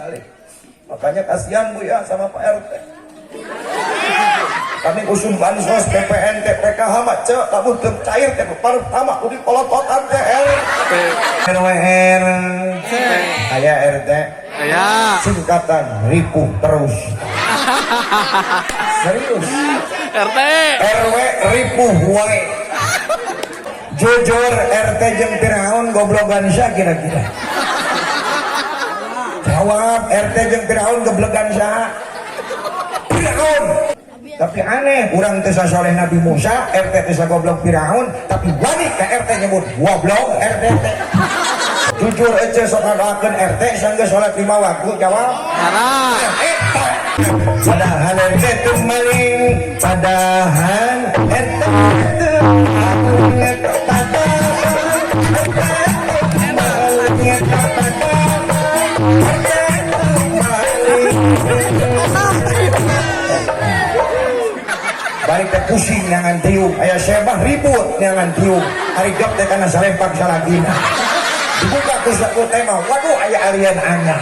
Balik. Makanya kasihan, Bu, ya sama Pak RT. Kami usum bansos BPNT PKH mah cek lamun teu cair teh pertama kudu polototan teh RT RW R aya RT. Aya. Singkatan ripuh terus, serius. RT. RW ripuh wae. Jujur, RT jeung Firaun goblogan sia kira-kira? Jawab, RT jeung Firaun goblogan saha? Firaun. Tapi aneh, urang teh sasoleh Nabi Musa, RT teh goblok Firaun, tapi wani ka RT nyebut goblok RT teh. Jujur, ece sok ngadoakeun RT sanggeus salat lima waktu? Jawab. Tara. Eta. Padahal RT teu maling, padahal RT teu maling, padahal RT teu maling, padahal RT teu maling. Balik teh pusing nyangan tiung, aya sebah ribut nyangan tiung. Ari gap teh kana salempak salagina. Dibuka ku saku tema, waduh, aya alien anyar.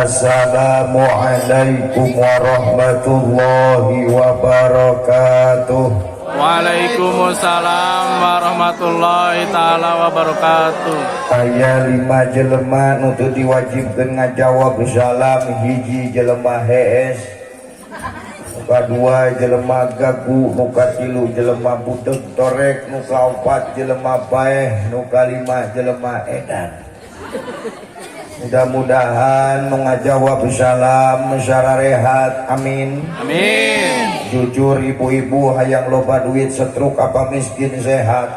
Assalamualaikum warahmatullahi wabarakatuh. Waalaikumsalam warahmatullahi taala wabarakatuh. Aya lima jelema nu teu diwajibkeun ngajawab salam. Hiji, jelema hees. Nu kadua, jelema gagu. Nu katilu, jelema budeg torek. Nu kaopat, jelema paeh. Nu kalima, jelema edan. Mudah-mudahan nu ngajawab salam rehat, amin. Amin. Jujur, ibu-ibu, hayang loba duit setruk apa miskin sehat?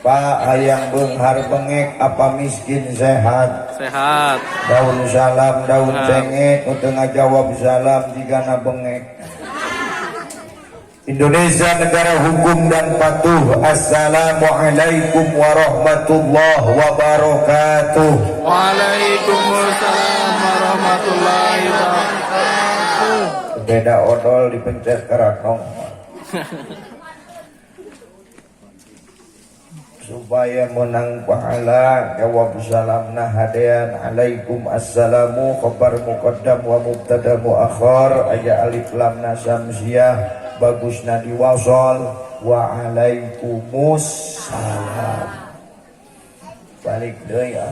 Pak, hayang beunghar bengek apa miskin sehat? Sehat. Daun salam, daun Sehat. Cengek, nu teu ngajawab salam jigana bengek. Indonesia negara hukum dan patuh. Assalamualaikum warahmatullahi wabarakatuh. Waalaikumsalam warahmatullahi wabarakatuh. Beda odol dipencet kerak nongol. Supaya menang pahala, jawab salamna hadean. Alaikum assalamu khabar muqaddam wa mubtada muakhar, aya alif lam na syamsiah, bagusna diwasal, wa alaikumussalam. Balik deui ah.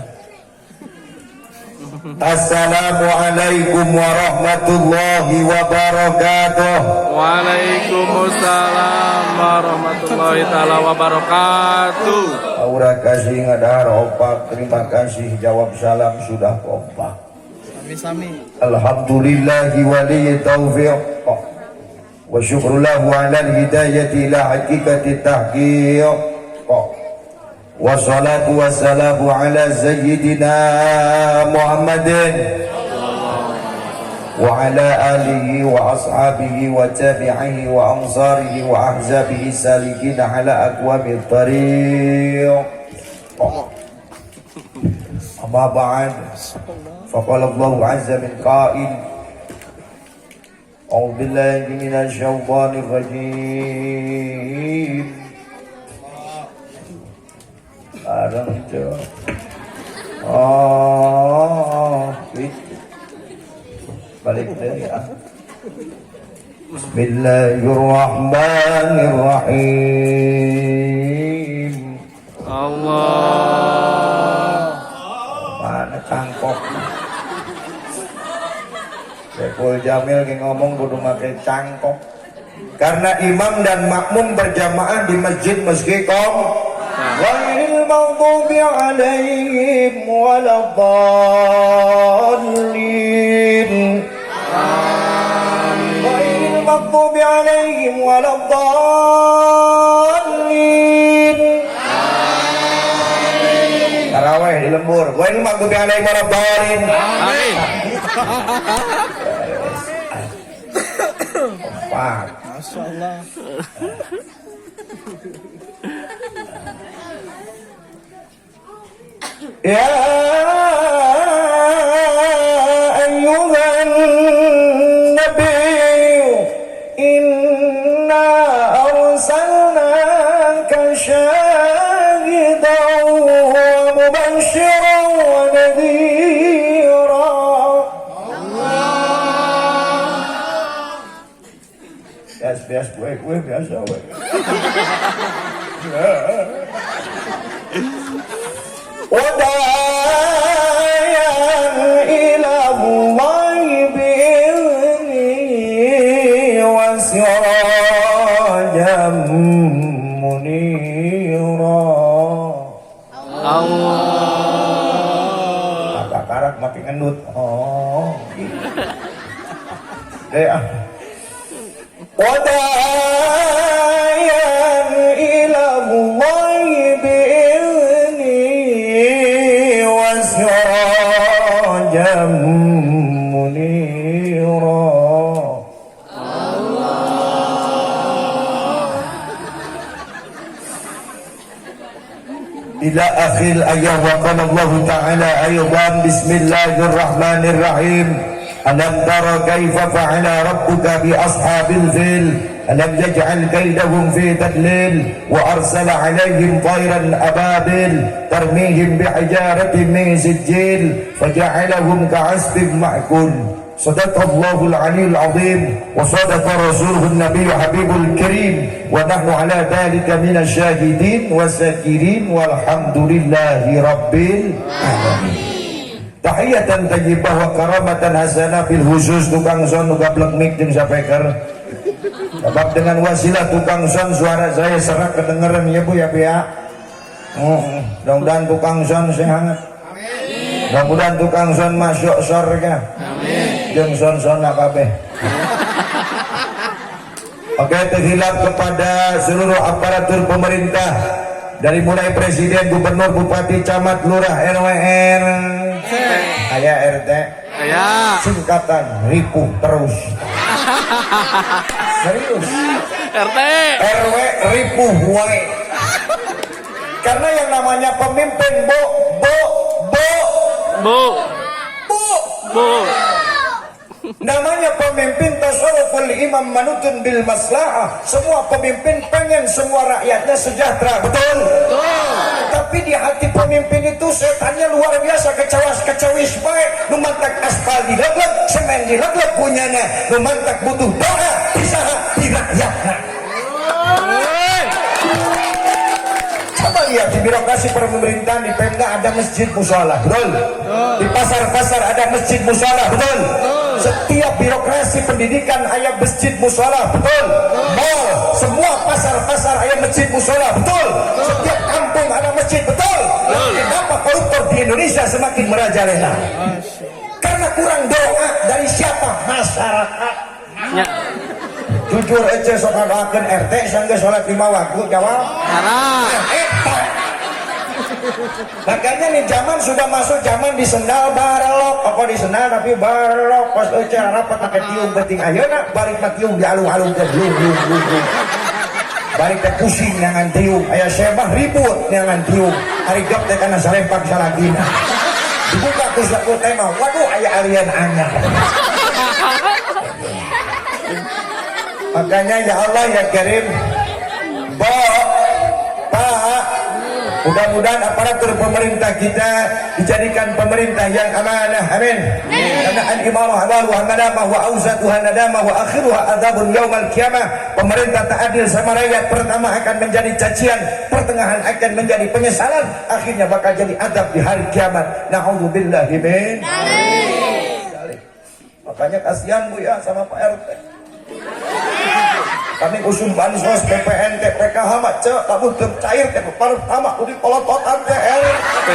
Assalamualaikum warahmatullahi wabarakatuh. Waalaikumsalam warahmatullahi taala wabarakatuh. Aura kasih ngadahar opak, terima kasih jawab salam sudah kompak. Sami-sami. Alhamdulillahi wali taufiq wa syukru lahu ala hidayati ila hakikati tahqiq. Wa salatu wassalamu ala sayyidina Muhammadin wa ala alihi wa ashabihi wa tabi'ihi wa ansarihi wa ahzabihi salikina ala aqwamit tariq. Amma ba'd, faqala Allahu azza min qa'il: A'udzu billahi minasy syaithanir rajim. Bareng itu. Oh, gitu. Balik deh ya. Bismillahirrahmanirrahim. Allah. Mana cangkok? Saiful Jamil ge ngomong kudu make cangkok. Karena imam dan makmum berjamaah di masjid meski kom. Ghairil maghdubi alaihim waladdallin. Ghairil maghdubi alaihim waladdallin. Taraweh di lembur. Ghairil maghdubi alaihim waladdallin. Amin. Empat. Masya Allah. يا أيها النبي إنا أرسلناك شاهدا ومبشرا ونذيرا. Biasa, biasa, gue biasa, gue. وداعيا إلى الله بإذنه وسراجا منيرا. Allah. Agak karak makin ngendut. Oh. Deh, ah. وداعيا إلى الله بإذنه وسراجا منيرا. إلى آخر الآية. وقال الله تعالى أيضا بسم الله الرحمن الرحيم ألم تر كيف فعل ربك بأصحاب الفيل ألم يجعل كيدهم في تدليل وأرسل عليهم طيرا أبابيل ترميهم بحجارة من سجيل فجعلهم كعصف مأكول. صدق الله العلي العظيم وصدق رسوله النبي حبيب الكريم ونحن على ذلك من الشاهدين والساكرين والحمد لله رب العالمين. Tahiyatan tayyibah wa karamatan hasanah bil khusus tukang sound nu gablek mic jeung speaker. Sebab dengan wasilah tukang sound suara saya serak kedengeran ya Bu ya Bu ya. Mudah-mudahan tukang sound sehat. Mudah-mudahan tukang sound masuk surga. Amin. Jeung sound-sound kabeh. Oke, terhilap kepada seluruh aparatur pemerintah dari mulai presiden, gubernur, bupati, camat, lurah, RW, RT, aya RT, Aya. Singkatan ripuh terus. Serius. RT. RW ripuh wae. Karena yang namanya pemimpin, bo bo bo Bu. Bu. Bu. Namanya pemimpin tasarruful imam manutun bil maslahah. Semua pemimpin pengen semua rakyatnya sejahtera, betul? Tapi di hati pemimpin itu setannya luar biasa, kecewas kecewis baik. Nu mantak aspal dilegleg, semen dilegleg punyanya. Nu mantak butuh doa ti saha? Ti rakyatna. Coba lihat di birokrasi pemerintahan, di Pemda ada masjid musola, betul? Di pasar-pasar ada masjid musola, betul? Setiap birokrasi pendidikan ada masjid musola, betul? Mall, semua pasar-pasar ada masjid musola, betul? Setiap kampung ada masjid, betul? Lalu kenapa koruptor di Indonesia semakin merajalela? Karena kurang doa dari siapa? Masyarakat. Ya. Jujur aja sok ngadoakeun RT sanggeus sholat 5 waktu, jawab. Arah. Eta. Makanya nih zaman sudah masuk zaman di sendal barelok, apa di sendal tapi barelok pas ece rapat pakai tiung penting ayeuna balik mah tiung dialung-alung ke blung blung blung blung. Balik teh pusing nyangan tiung, aya sebah ribut nyangan tiung. Ari gap teh kana salempak salagina. Dibuka ku saku tema, waduh aya alien anyar. Makanya ya Allah ya Karim, Bo, Pak, mudah-mudahan aparatur pemerintah kita dijadikan pemerintah yang amanah. Amin. Karena al-imarah awaluha madamah wa awsatuha nadamah wa akhiruha adzabun yaumal qiyamah. Pemerintah tak adil sama rakyat, pertama akan menjadi cacian, pertengahan akan menjadi penyesalan, akhirnya bakal jadi adab di hari kiamat. Na'udzubillahi min dzalik. Makanya kasihan Bu ya sama Pak RT. Kami usum bansos BPNT PKH mah cek kamu teu cair teh pertama udah polototan teh RT.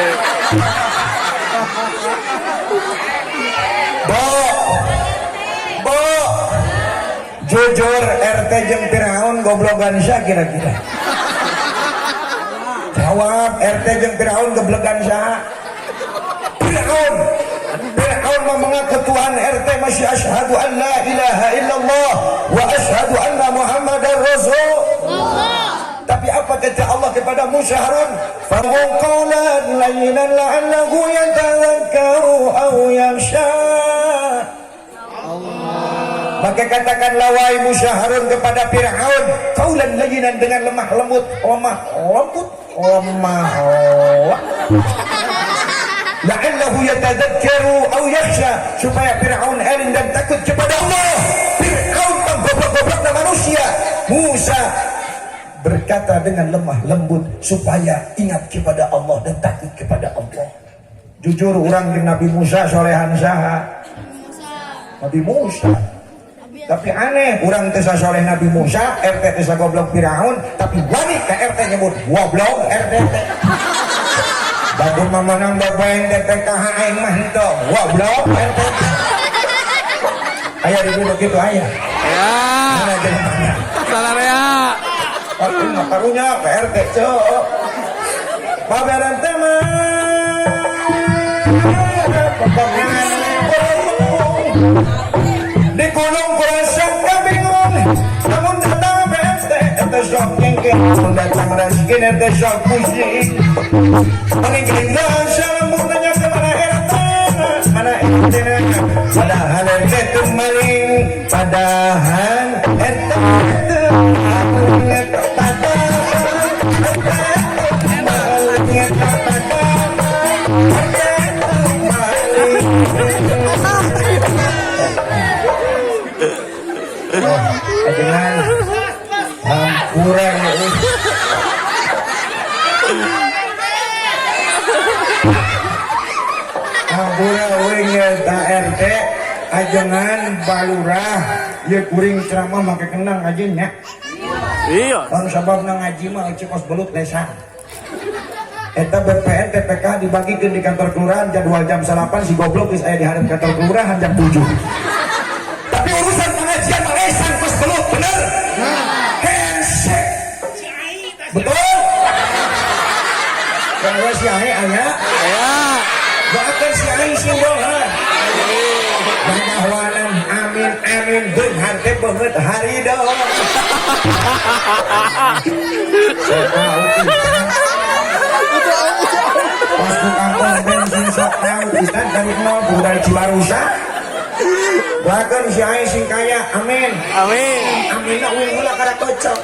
Bo, bo, jujur RT jeung Firaun goblogan sia kira-kira. Jawab. Jawab, RT jeung Firaun geblegan saha? Firaun. Firaun mah mengaku Tuhan, RT masih asyhadu an la ilaha illallah wa asyhadu anna Muhammadar Rasul. Tapi apa kata Allah kepada Musa, Harun? Faqul qawlan layyinan la'allahu yatadhakkaru aw yakhsha. Maka katakanlah, wahai Musa, Harun, kepada Fir'aun, qaulan layyinan, dengan lemah lembut, lemah lembut, lemah lembut. La'allahu yatadhakkaru aw yakhsha, supaya Fir'aun eling dan takut kepada Allah. Fir'aun menggoblok-goblokna manusia. Musa berkata dengan lemah lembut supaya ingat kepada Allah dan takut kepada Allah. Jujur, urang jeung Nabi Musa solehan saha? Nabi Musa. Tapi aneh, urang teu soleh Nabi Musa, RT teu goblok Firaun, tapi wani ka RT nyebut goblok RT teh. Batur mah menang BPN TPKH, aing mah henteu, goblok RT. Aya di gunung kitu aya. Ya. Mana jeung mana? Salah ya. Tapi mah karunya ke RT ceu. Babaran teh mah pokoknya di gunung kurasa bingung, namun datang BMT eta sok nyengke, datang rezeki eta sok pusing. Paling rasa lembur nanya ke mana RT, mana RT, padahal RT teu maling, padahal RT teu maling, padahal RT teu maling, padahal RT teu maling. Oh, ajengan hampura ya euy. Hampura euy nya RT, ajengan balurah, ieu kuring ceramah make kendang aja nya. Iya. Kan sababna ngaji mah euceu kos belut lesan. Eta BPN TPK dibagikan di kantor kelurahan jadwal jam 8, si goblok geus aya di hadap kantor kelurahan jam 7. Tapi urusan pengajian mah lesan kos belut, bener? Handshake. Betul? Bahwa si Ahe aya, Ya. doakan si Ahe sing bohong. Bahwanan amin amin beunghar teh beungeut harido. Saya tahu pisan. Pas tukang pom bensin sok tahu pisan dari nol dari Cibarusa. Doakan si Ahe sing kaya, amin. Amin. Amin na uing heula kada kocok.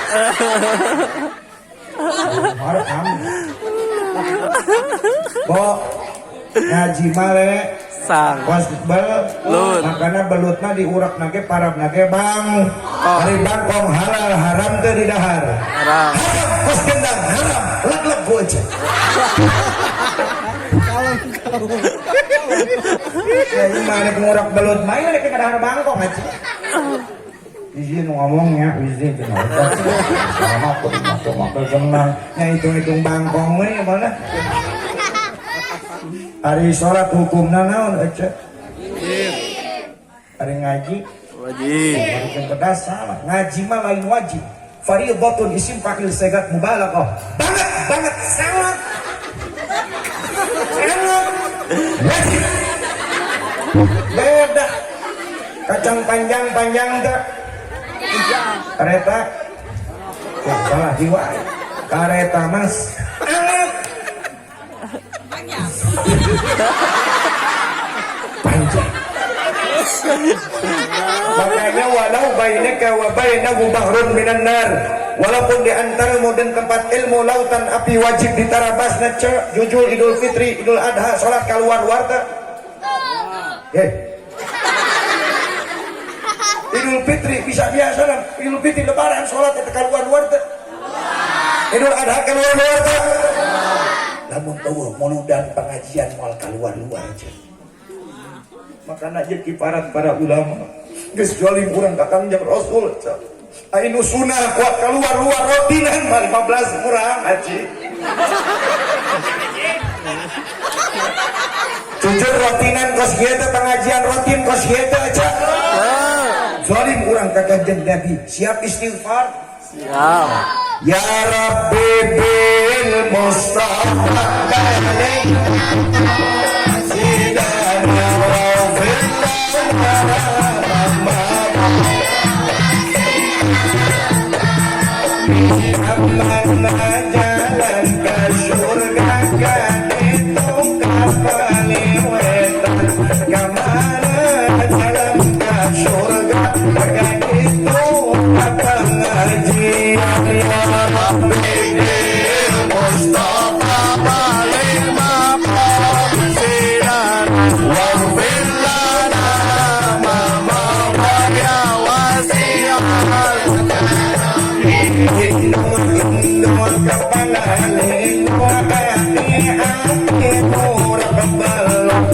Harap amin. Bo, ngaji male Sang. was bel Lut. Makanya belut mah diurak nage parab nage bang. Oh. Ari bangkong halal haram teu didahar? Haram. Haram kos gendang haram lek-lek gua aja. Ya, ini mana ngurak belut mah ini ke dahar bangkong aja. Izin ngomongnya, izin cenah. Sama aku masuk masuk senang. Nya hitung-hitung bangkong we mana? Ari sholat hukumna naon ece? Ari ngaji Wajib. Ari pedas salah. Ngaji mah lain wajib. Fardhatun isim fa'il sigat mubalaghah. Banget banget sangat. Sangat wajib. Beda. Kacang panjang panjang teh. Kereta. Ya, salah jiwa. Kareta mas. Sangat panjang. Makanya walau bainaka wa bainahu bahrun minan nar. Walaupun di antaramu dan tempat ilmu lautan api, wajib ditarabasna ce. Jujur, Idul Fitri, Idul Adha salat keluar warta. Eh. Idul Fitri bisa biasa lah. Idul Fitri lebaran salat eta keluar warta. Idul Adha keluar warta. Lamun eueuh muludan pengajian moal keluar luar aja. Makanya aja kiparat para ulama. Geus jolim urang ka Kangjeng Rasul. Ainu sunah kuat keluar luar rotinan mah 15 kurang haji. Jujur rotinan kos kieu teh, pengajian rutin kos kieu teh aja. Zalim urang ka Kangjeng Nabi. Siap istighfar? Siap. Ya Rabbi bil Mustafa balik sidana waghfir lana ma Mana jalan ke surga kan itu kapaliwetan, kemana jalan ke surga kan itu pengajian. Ya Rabbi bil Mustafa Balik maqasidana waghfir lana ma madha ya wasi'al. Kepala hati murah belum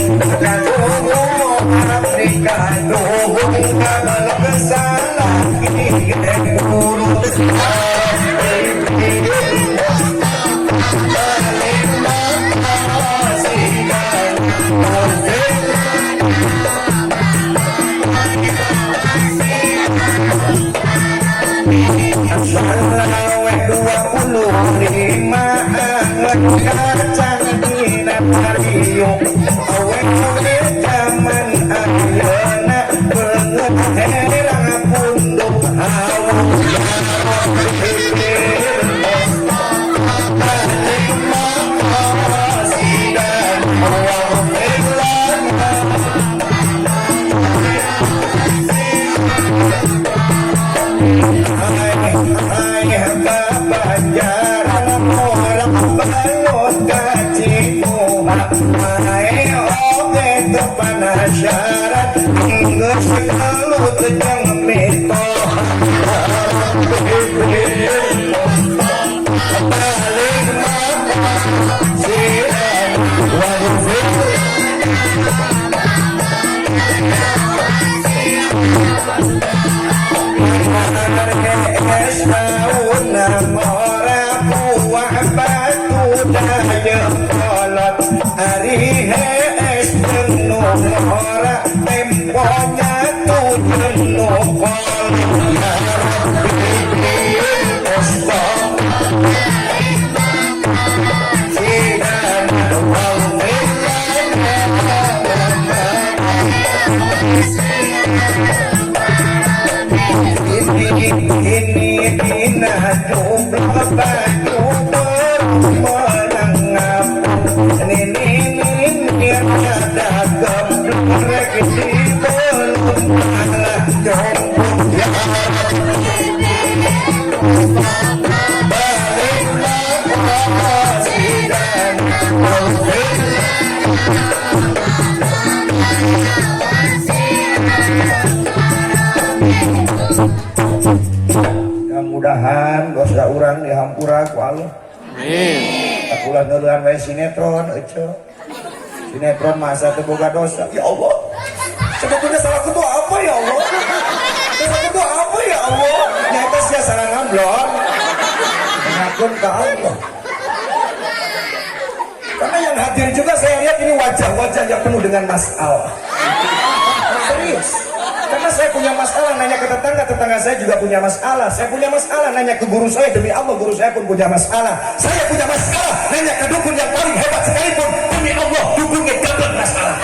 Afrika duhung kabalok salah guru. 25 anget kacang dina periuk awewe zaman ayeuna beungeut herang punduk hawa. Ya Rabbi bil balik maqasidan waghfir lana. Ay, babajaran orang balut kacimuha ay oge teu panasyarat geus gelut jeung mitoha. Balik maqasidan waghfir. Ari hees jenuh ora temponya tu jenuh kol. Ya Rabbi bil Mustafa sidana waghfir lana. Ini dina jumlah baju menang ini ini ada geblek di belum kalah jomblo. Ya balik maqasidan waghfir. Mudah-mudahan dosa urang dihampura ku Allah. Amin. Akulah ngeluhan wae sinetron ece. Sinetron masa teu boga dosa. Ya Allah. Sebetulnya salahku tuh apa ya Allah? Salahku tuh apa ya Allah? Nyata sia salah ngamblon. Ngakun ke Allah. Karena yang hadir juga saya lihat ini wajah-wajah yang penuh dengan masalah. Serius. Karena saya punya masalah nanya ke tetangga, tetangga saya juga punya masalah. Saya punya masalah nanya ke guru saya, demi Allah guru saya pun punya masalah. Saya punya masalah nanya ke dukun yang paling hebat sekalipun, demi Allah dukunnya dapat masalah.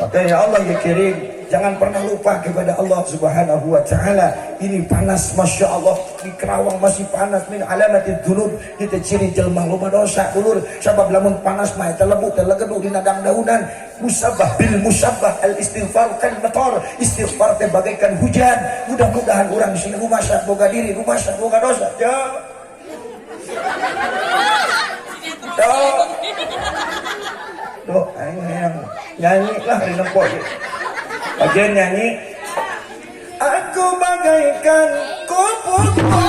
Oke ya Allah ya kirim, jangan pernah lupa kepada Allah Subhanahu wa taala. Ini panas Masya Allah, di Kerawang masih panas, min alamatid dzunub, kita ciri jelma loba dosa dulur, sabab lamun panas mah eta lebu teh legedu dina dangdaunan. Musabah bil musabah al istighfar kal matar, istighfar teh bagaikan hujan. Mudah-mudahan urang sing rumasa boga diri, rumasa boga dosa. Ya. Ya. Tuh, aing hayang nyanyi lah di nempo. Bagian nyanyi. Aku bagaikan kupu-kupu.